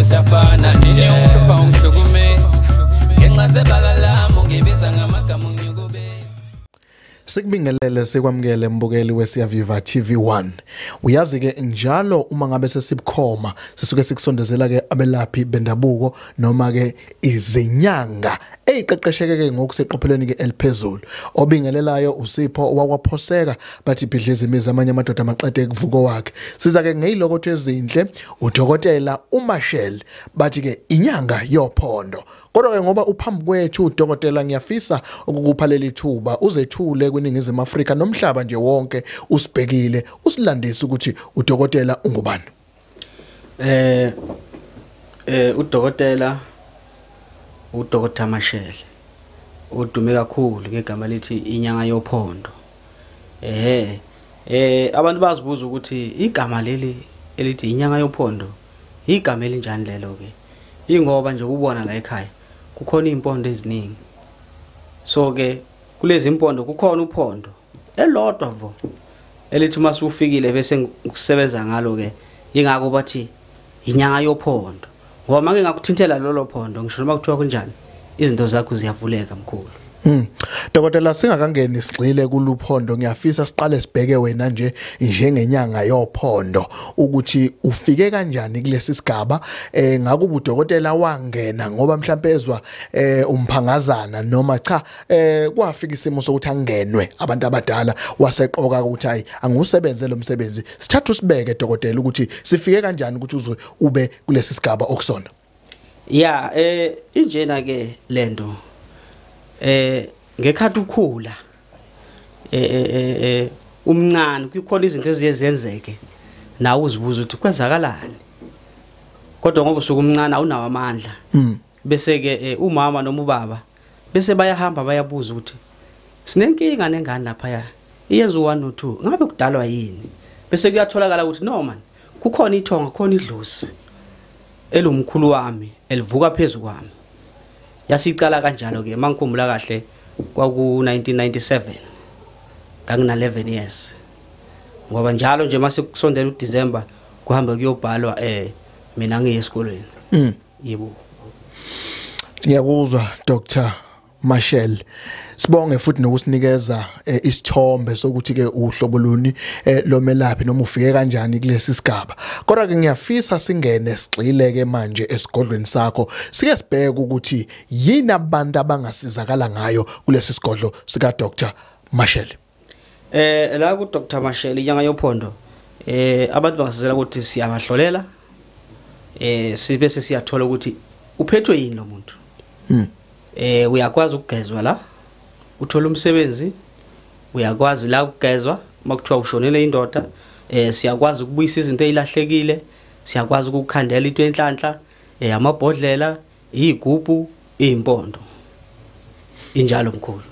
Siyafana nje ungihlupha ungihlukumeza ngenxa zebala lami ungibiza ngamagama unginyukubeza. Sikubingelele sikwamukele mbukeli weSiyaviva TV1. Uyazi ke njalo uma ngabe sesibukhoma sisuke sikusondezela ke abelaphi bendabuko noma ke izinyanga eziqeqesheke ke ngokuseqophelweni ke eliphezulu. Obingelelayo uSipho wakwaphoseka bathi ibhidliza imizi amanye amadoda amaqede kuvuko wakhe. Siza ke ngeyilokotho ezinhle udokotela uMashele bathi ke inyanga yophondo. Kodwa ke ngoba uphambi kwethu udokotela ngiyafisa ukukupha leli thuba uzethule kwiNingizimu Afrika nomhlaba nje wonke usibhekile usilandise ukuthi udokotela ungubani. Udokotela uDr Mashele udume kakhulu ngegama lithi inyanga yophondo. Abantu bazibuza ukuthi igama leli elithi inyanga yophondo igama elinjani lelo ke? Ingoba nje ubona la ekhaya kukhona impondo eziningi. So ke kulezi impondo kukhona uphondo elodwa vo elithi masufikile bese ngikusebenza ngalo ke, ingakho bathi inyanga yophondo. Ngoba make ngakuthintela lolo phondo ngisho noma kuthiwa kunjani izinto zakho ziyavuleka mkhulu. Dokotela singakangeni sigxile kuluphondo ngiyafisa siqale sibheke wena nje njengenyanga yophondo ukuthi ufike kanjani kulesi sigaba. Ngakuba udokotela wangena ngoba mhlawumbe ezwa umphangazana noma cha kwafika isimo sokuthi angenwe abantu abadala waseqoka ukuthi hayi angusebenze lo msebenzi. Sithatha usibeke dokotela ukuthi sifike kanjani ukuthi uzwe ube kulesi sigaba okusona. Ya injena ke lento. Ngekhathi ukhula umncane kukhona izinto eziye zenzeke nawe uzibuza ukuthi kwenzakalani, kodwa ngoba usuke umncane awunawo amandla. Bese ke umama noma ubaba bese bayahamba bayabuza ukuthi sinenkinga nengane lapha iyenza u1 no 2 ngabe kudalwa yini? Bese kuyatholakala ukuthi no man kukhona ithonga khona idlozi elumkhulu wami elivuka phezulu kwami. Yasicala kanjalo ke mangikhumbula kahle kwaku 1997 ngangina 11 years. Ngoba njalo nje mase kusondela uDecember kuhamba kuyobhalwa mina ngiye esikolweni. Yebo. Ngiyakuzwa Dr Mashele. Sibonge futhi nokusinikeza isithombe sokuthi ke uhlobo luni lomelaphi noma ufike kanjani kulesi sigaba. Kodwa ke ngiyafisa singene sigxile ke manje esigodlweni sakho sike sibheke ukuthi yini abantu abangasizakala ngayo kulesi sigodlo sika Dr Mashele. La ku Dr Mashele inyanga yophondo abantu bangasizela ukuthi siyabahlolela sibe siyathola ukuthi uphethwe yini lo muntu. Uyakwazi ukugezwa la uthola umsebenzi, uyakwazi la ukugezwa makuthiwa ushonele indoda, siyakwazi ukubuyisa izinto ezilahlekile, siyakwazi ukukhandela into enhlanhla, amabhodlela, izigubhu, izimpondo. Injalo mkhulu.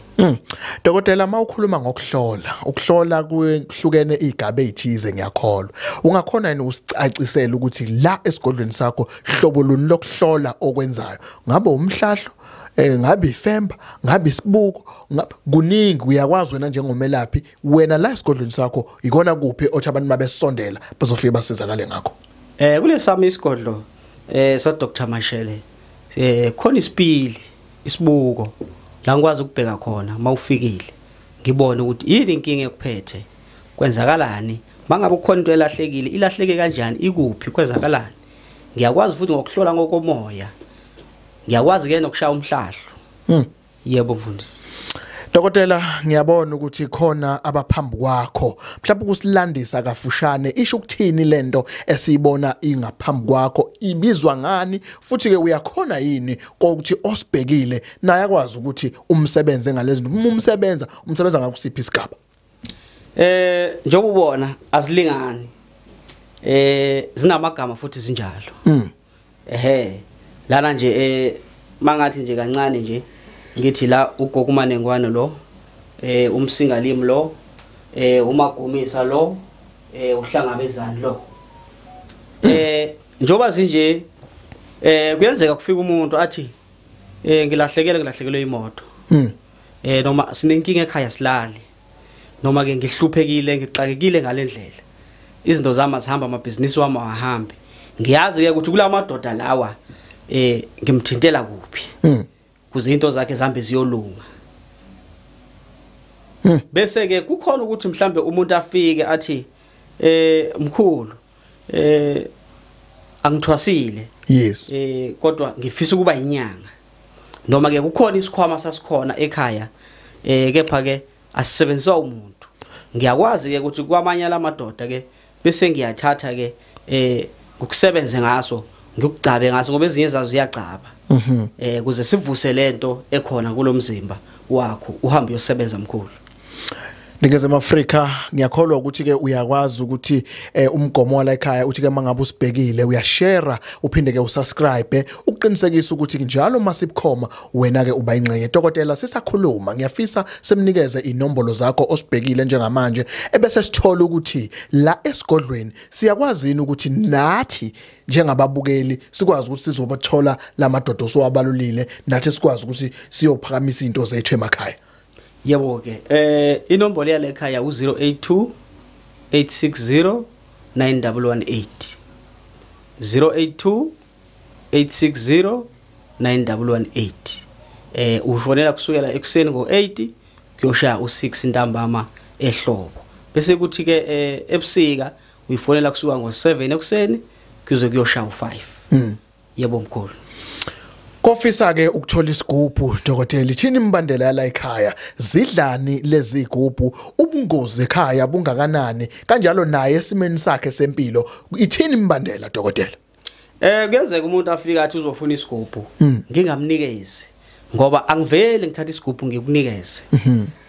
Dokotela mawukhuluma ngokuhlola, ukuhlola kuhlukene igaba ezithize ngiyakholwa. Ungakhona yini usicacisela ukuthi la esigodlweni sakho hlobo luni lokuhlola okwenzayo? Ngabe umhlahlo, ngabe ifemba, ngabe isibuko, kuningi uyakwazi wena njengomelaphi, wena la esigodlweni sakho ikona kuphi othi abantu mabesondela bazofika basizakale ngakho? Kulesami isigodlo sa Dr Mashele khona isipili, isibuko la ngikwazi ukubheka khona mawufikile ngibone ukuthi yini inkinga ekuphethe, kwenzakalani, mangabe kukhona into elahlekile ilahleke kanjani, ikuphi, kwenzakalani. Ngiyakwazi futhi ngokuhlola ngokomoya, ngiyakwazi ke nokushaya umhlahlo. Yebo mfundisi. Dokotela ngiyabona ukuthi khona abaphambi kwakho mhlawumbe ukusilandisa kafushane isho ukuthini lento esiyibona ingaphambi kwakho, ibizwa ngani futhi ke uyakhona yini ukuthi osibhekile naye akwazi ukuthi umsebenze ngalezi uma umsebenza ngakusiphi isigaba? Njengoba ubona azilingani, zinamagama futhi zinjalo. Lana nje mangathi nje kancane nje ngithi la ugogo uManengwane lo, umsingalimi lo, umagumisa lo, uhlangabezani lo. Njoba zinje kuyenzeka kufika umuntu athi ngilahlekelwe imoto, noma sinenkinga ekhaya silali, noma ke ngihluphekile ngixakekile ngalendlela, izinto zami azihamba, amabhizinisi wami awahambi, Ngiyazi ke ukuthi kulamadoda lawa ngimthintela kuphi kuze into zakhe zihambe ziyolunga. Bese ke kukhona ukuthi mhlambe umuntu afike athi mkhulu angithwasile, yes, kodwa ngifisa ukuba inyanga, noma ke kukhona isikhwama sasikhona ekhaya kepha ke asisebenziswa umuntu. Ngiyakwazi ke ukuthi kwamanye lamadoda ke bese ngiyathatha ke ukusebenze ngaso, ngikugcabe ngaso, ngoba ezinye zazo ziyagcaba, kuze sivuse lento ekhona kulomzimba wakho uhambe uyosebenza mkhulu. Ningizimu Afrika, ngiyakholwa ukuthi ke uyakwazi ukuthi umgomo wala ekhaya uthi ke mangabe usibhekile uyashare uphinde ke usubscribe ukuqinisekisa ukuthi njalo masibukhoma wena ke uba ingxenye. Dokotela, sisakhuluma ngiyafisa simnikeze inombolo zakho osibhekile njengamanje ebese sithola ukuthi la esigodlweni siyakwazi yini ukuthi nathi njengababukeli sikwazi ukuthi sizobathola lamadoda owabalulile, nathi sikwazi ukuthi siyophakamisa izinto zethu emakhaya. Yebo ke, inombolo yale ekhaya u082 860 9118, 082 860 9118. Ufonela kusukela ekuseni ngo8 kuyoshaya u6 ntambama ehlobo. Bese kuthi ke ebusika uyifonela kusuka ngo7 ekuseni kuze kuyoshaya u5. Yebo mkhulu. Kofisa ke ukuthola isigubhu dokotela, ithini imbandela yala ekhaya, zidlani lezi igubhu, ubungozi ekhaya bungakanani, kanjalo naye esimeni sakhe sempilo, ithini imbandela dokotela? Kuyenzeka umuntu afika athi uzofuna isigubhu, ngingamnikezi ngoba angiveli ngithatha isigubhu ngikunikeze.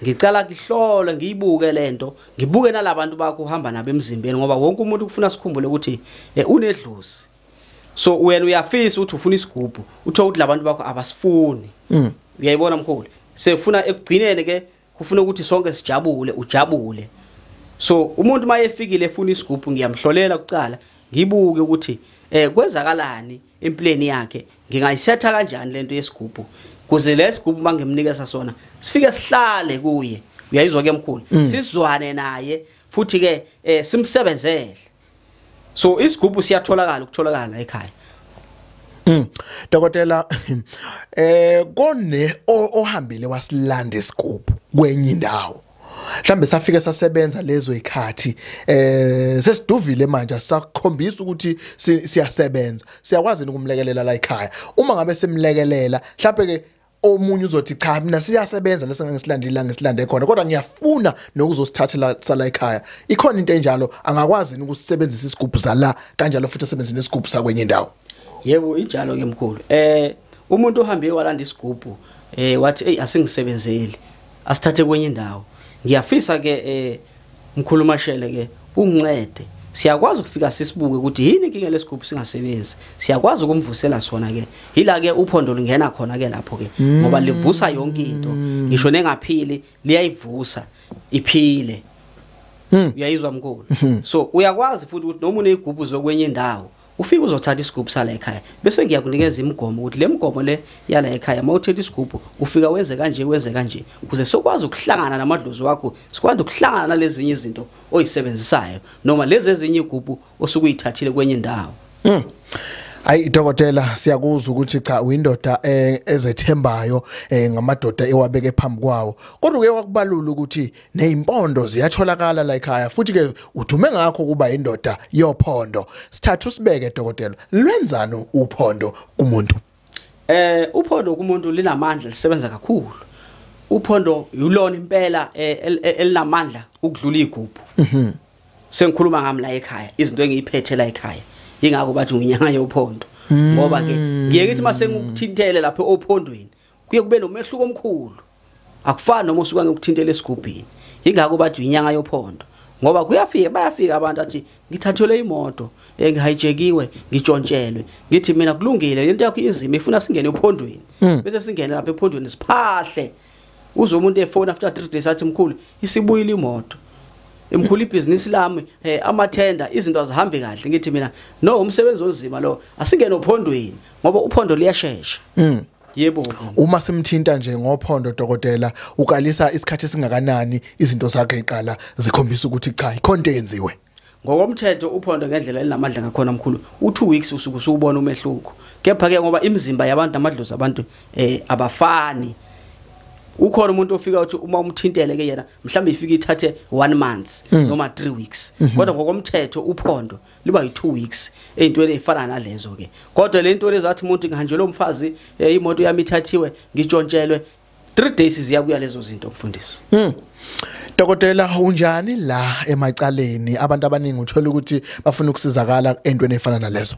Ngicela ngihlole ngiyibuke lento, ngibuke nalabantu bakho uhamba nabo emzimbeni, ngoba wonke umuntu kufuna sikhumbule ukuthi unedlozi. So wena uyafisa ukuthi ufuna isigubhu, uthola ukuthi labantu bakho abasifuni. Uyayibona mkhulu, sefuna ekugcineni ke kufuna ukuthi sonke sijabule, ujabule. So umuntu mayefikile efuna isigubhu ngiyamhlolela kucala, ngibuke ukuthi kwenzakalani empilweni yakhe, ngingayisetha kanjani lento yesigubhu kuze lesigubhu mangimnikeza sona sifike sihlale kuye. Uyayizwa ke mkhulu, sizwane naye futhi ke simsebenzele. So isigubhu siyatholakala ukutholakala ekhaya. Dokotela, kone ohambile wasilanda isigubhu kwenye indawo, mhlambe safike sasebenza lezo ikhathi, sesiduvile manje asakhombisa ukuthi siyasebenza, siyakwazi ukumlekelela la ekhaya. Uma ngabe simlekelela mhlambe ke omunye uzothi cha mina siyasebenza lesengangisilandile ngisilande khona, kodwa ngiyafuna nokuzosithathela sala ekhaya. Ikhona into enjalo, angakwazi ukusebenzisa isigubhu zala kanjalo futhi asebenzise nesigubhu sakwenye indawo? Yebo, injalo ke mkhulu. Umuntu ohambe walanda isigubhu wathi hey asingisebenzeli, asithathe kwenye indawo. Ngiyafisa ke mkhulu Mashele ke ungincede, siyakwazi ukufika sisibuke ukuthi yini inkinga lesigubhu singasebenzi, siyakwazi ukumvusela sona ke. Yila ke uphondo lungena khona ke lapho ke, ngoba livusa yonke into, ngisho nengaphili liyayivusa iphile. Uyayizwa mkhulu? So uyakwazi futhi ukuthi noma unezigubhu zokwenye indawo ufike uzothatha isigubhu sala ekhaya, bese ngiyakunikeza imigomo ukuthi le migomo le yala ekhaya mawuthetha isigubhu ufika wenze kanje wenze kanje, ukuze sokwazi ukuhlangana namadlozi wakho, sikwazi ukuhlangana nalezinye izinto oyisebenzisayo noma lezi ezinye igubhu osukuyithathile kwenye indawo. Ayi dokotela, siyakuzwa ukuthi cha uyindoda ezethembayo ngamadoda ewabeke phambi kwawo, kodwa uke wakubalula ukuthi nezimpondo ziyatholakala la ekhaya, futhi ke udume ngakho kuba indoda yophondo. Sithatha usibeke dokotela, lwenzani uphondo kumuntu? Uphondo kumuntu linamandla, lisebenza kakhulu. Uphondo yilona impela elinamandla ukudlula igubhu. Sengikhuluma ngami la ekhaya, izinto engiyiphethe la ekhaya, ingakho bathi nginyanga yophondo, ngoba ke ngiye ngithi mase ngikuthintele lapha ophondweni kuye kube nomehluko omkhulu, akufani noma usuka ngikuthintele esigubhini. Ingakho bathi inyanga yophondo, ngoba kuyafika bayafika abantu athi ngithathelwe imoto, ngihijackiwe, ngitshontshelwe. Ngithi mina kulungile, lento yakho inzima, ifuna singene ephondweni. Bese singene lapha ephondweni siphahle. Uze umuntu efona after 3 days athi mkhulu isibuyile imoto, imkhulu ibhizinisi lami, amathenda, izinto azihambi kahle. Ngithi mina no, umsebenzi onzima lo, asingene ophondweni ngoba uphondo liyashesha. Yebo. Uma simthinta nje ngophondo dokotela, ukalisa isikhathi esingakanani izinto zakhe iqala zikhombisa ukuthi cha ikhonto eyenziwe? Ngokomthetho uphondo ngendlela elinamandla ngakhona mkhulu, u2 weeks usuku usubona umehluko. Kepha ke ngoba imizimba yabantu namadlozi abantu abafani, ukhona umuntu ofika uthi uma umthintele ke yena mhlawumbe ifika ithathe 1 month noma 3 weeks, kodwa ngokomthetho uphondo liba yi2 weeks ezintweni ezifana nalezo ke. Kodwa le nto lezathi umuntu ngihanjelwe umfazi, imoto yami ithathiwe, ngitshontshelwe, 3 days ziyakuya lezo zinto mfundisi. Dokotela, unjani la emacaleni? Abantu abaningi uthola ukuthi bafuna ukusizakala entweni efana nalezo.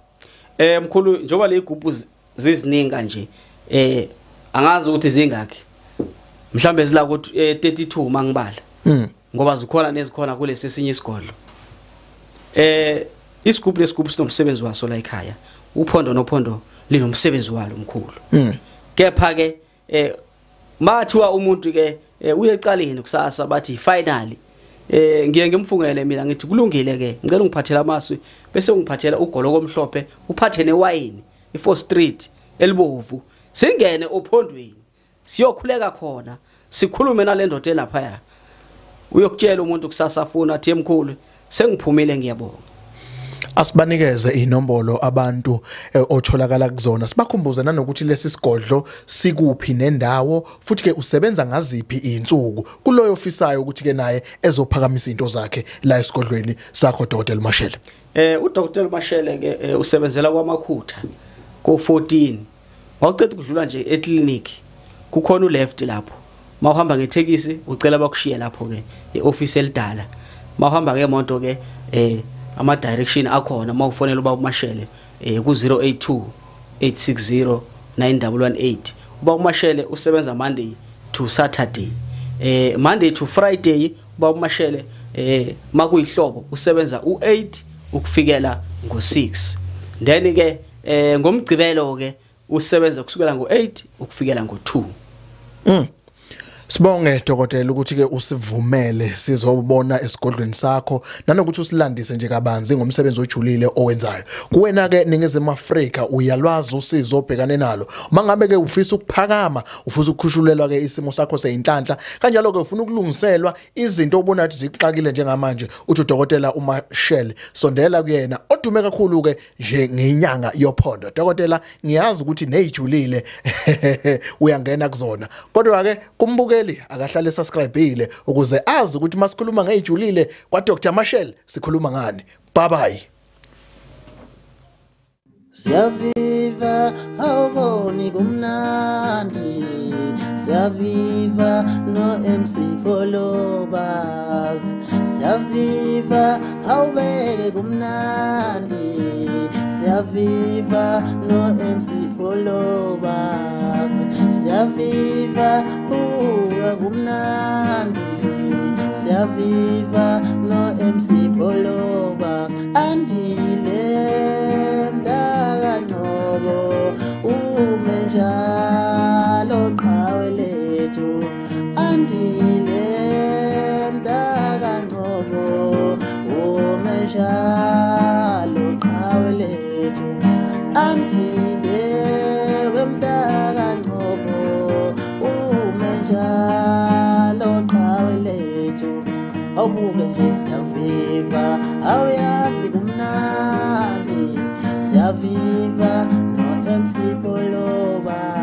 Mkhulu, njoba le igubhu zizininga nje, angazi ukuthi zingakhi, mhlambe zila ku 32 mangibala, ngoba zikhona nezikhona kulesi esinye isigodlo. Isigubhu lesigubhu sinomsebenzi waso la ekhaya, uphondo nophondo linomsebenzi walo mkhulu. Kepha ke mathiwa umuntu ke uye ecaleni kusasa bathi finally, ngiye ngimfungele mina ngithi kulungile ke, ngicela ungiphathele amasu, bese ungiphathela ugoloko omhlophe, uphathe newayini i4 Street elibovu, singene ophondweni siyokhuleka khona, sikhulume nalendoda elapha. Uyokutshela umuntu kusasa afuna athi emkhulu sengiphumile, ngiyabonga. Asibanikeze inombolo abantu otholakala kuzona, sibakhumbuze nanokuthi lesi sigodlo sikuphi nendawo, futhi ke usebenza ngaziphi izinsuku kuloyo ofisayo ukuthi ke naye ezophakamisa izinto zakhe la esigodlweni sakho Dr. Mashele. uDr. Mashele ke usebenzela kwaMakhutha ko14. Wawuceda ukudlula nje eclinic, kukhona uleft lapho. Mawuhamba ngetekisi ucela bakushiye lapho ke eoffice elidala. Mawuhamba ngemoto ke ama direction akhona, mawufonela ubaba uMashele ku 082 860 9118. Ubaba uMashele usebenza Monday to Saturday. Monday to Friday ubaba uMashele makuyihlobo usebenza u8 ukufikela ngo6. Then ke ngomgcibelo ke usebenza kusukela ngo8 ukufikela ngo2. Sibonge dokotela ukuthi ke usivumele sizobona esigodlweni sakho, nanokuthi usilandise nje kabanzi ngomsebenzi ojulile owenzayo. Kuwena ke Ningizimu Afrika uyalwazi usizo obhekane nalo. Mangabe ke ufisa ukuphakama, ufisa ukukhushulelwa ke isimo sakho seyinhlanhla, kanjalo ke ufuna ukulungiselwa izinto obona ukuthi zikuxakile njengamanje, uthi udokotela uMashele sondela kuyena odume kakhulu ke nje ngenyanga yophondo. Dokotela, ngiyazi ukuthi nejulile uyangena kuzona, kodwa ke kumbuke akahlale subscribeile ukuze azi ukuthi masikhuluma ngejulile kwa Dr. Mashele sikhuluma ngani. Bye bye. Siyaviva awuboni kumnandi, siyaviva no MC Pholobas, siyaviva awubeke kumnandi, siyaviva no MC Pholobas, siyaviva buka kumnandi, siyaviva no MC Pholoba. Andile mntakaNgcobo, ume njalo qhawe lethu. Andile mntakaNgcobo, ume njalo qhawe lethu. Andile mntakaNgcobo, ume njalo qhawe lethu. Awubuke nje siyaviva, awuyazi kumnandi, siyaviva no MC Pholobas.